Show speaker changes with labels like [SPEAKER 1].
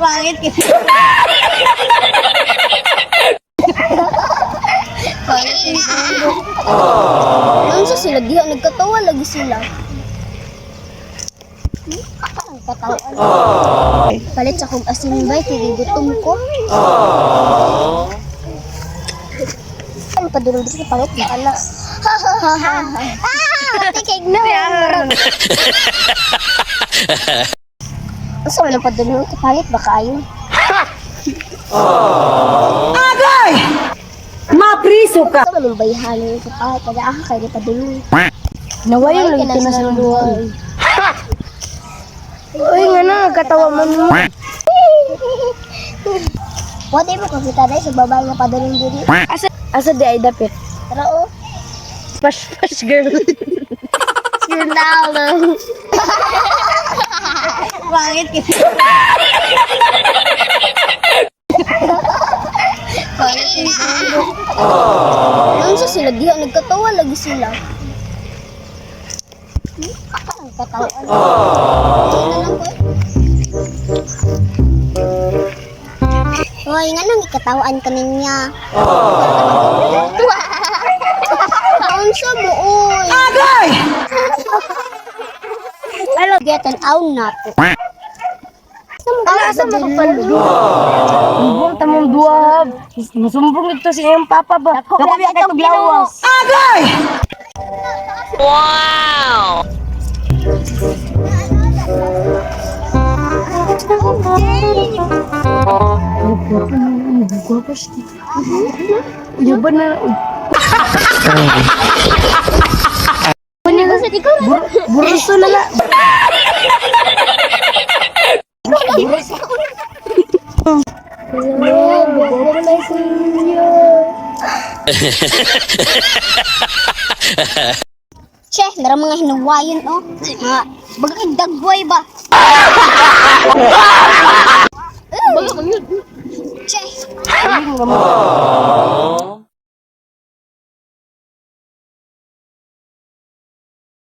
[SPEAKER 1] Pangit ka. Pangit ka. Unsa sila diha nagkatawa lagi sila. Nagkatawa. Palit sa kong asin bay kay gutom ko. Ano pa dulog sa palit na ala. Ah, tikig na. Unsa man ang padulong sa palit baka ayo.
[SPEAKER 2] Agay! Mapriso ka!
[SPEAKER 1] Unsa man ang bayhanan sa palit kada aka kay padulong.
[SPEAKER 3] Nawayo lang ito na sa duwa. Uy, nga na, katawa man mo.
[SPEAKER 1] Wala mo kakita dahil sa babae nga padulong diri.
[SPEAKER 3] Asa, asa di ay dapit?
[SPEAKER 1] Tara oh.
[SPEAKER 3] Pash, pash, girl.
[SPEAKER 1] Ronaldo. Pangit ka. Pangit ka. Unsa sila diha nagkatawa lagi sila. Nagkatawa. Na lang ko eh. Hoy, nga nang ikatawaan ka ninya. Unsa mo oy?
[SPEAKER 2] Agay!
[SPEAKER 1] Alo, getan aw na po.
[SPEAKER 3] Ala, asa mo kapalulong? Sumbong tamong duwa. Masumbong ito sa iyong papa ba? Dako biya kay tuglawas.
[SPEAKER 2] Agay!
[SPEAKER 3] Guwapo siya. Uyaban na. Buruso na la.
[SPEAKER 1] Che, meron mga hinuwayon oh. Mga baga kay dagway ba? Baga man yun. Che.